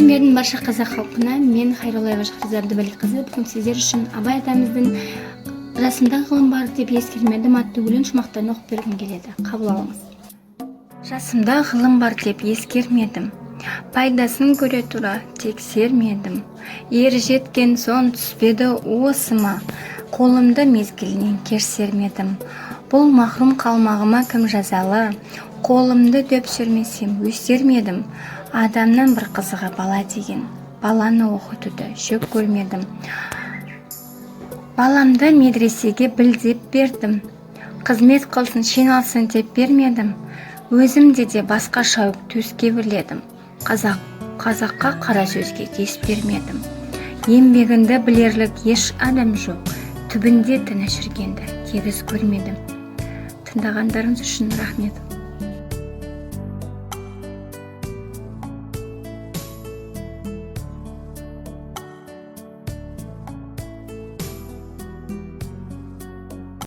Сәлем бердім барша қазақ халқына. Мен, Хайроллаева Шахриза Әбдібалиқызы, бүгін сіздер үшін Абай атамыздың «Жасымда ғылым бар деп ескермедім» атты өлең шумақтарын оқып бергім келеді. Қабыл алыңыз. Жасымда ғылым бар деп ескермедім, пайдасын көре тура тексермедім. Ер жеткен соң түспеді уысыма, қолымды мезгілінен кеш сермедім. Бұл махрұм қалмағыма кім жазалы? Қолымды дөп сермесем, өсер ме едім? Адамның бір қызығы бала деген, баланы оқытуды жөн көрмедім. Баламды медресеге біл деп бердім, қызмет қылсын, шен алсын деп бермедім. Өзімде де басқа шауып төске бірледім, қазақ қазаққа қара сөзге дес бермедім. Еңбегіңді білерлік еш адам жоқ, түбінде тыныш жүргенді тегіс көрмедім. Тыңдағандарыңыз үшін рахмет.